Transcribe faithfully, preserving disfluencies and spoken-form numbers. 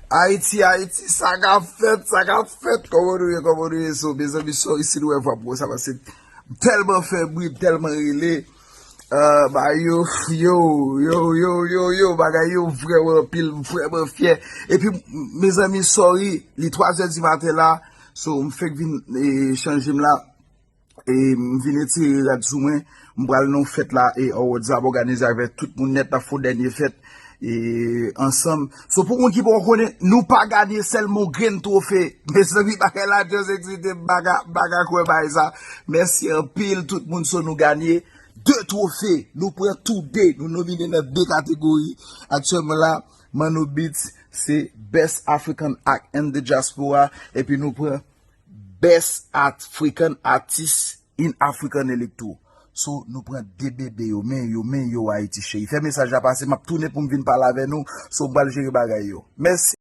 Ayiti, Ayiti, sa k ap fèt, sa k ap fèt? Kòman nou ye, kòman nou ye? So, mezanmi, sorry si nou wè vwa m konsa, paske m tèlman fè bri, m tèlman rele. Bagay yo, yo, yo, yo, yo, yo, bagay yo vrèman anpil, m vrèman fyè. Epi, mezanmi, sorry, li twa zè di maten la, so, m fèk vin chanje m la. E m vin retire rad sou mwen, m pral nan yon fèt la, e Awards ap òganize avèk tout moun nèt, n ap fè yon dènye fèt e ansanm. So, pou moun ki poko konnen, nou pa ganye sèlman yon grenn twofe. Mezanmi, bagay la just eksite m, m pa ka kwè bagay sa. Mèsi anpil tout moun, so nou ganye de twofe. Nou pran tou de, nou nomine nan de kategori. Aktyèlman la, Manno Beats se Best African Act in the Diaspora, epi nou pran Best African Artist in African Electro. So, nou pran de bebe yo, men yo, men yo, Ayiti cheri. Fè mesaj la pase, m ap tounen pou m vin pale avè nou. So, m pral jere bagay yo. Mèsi.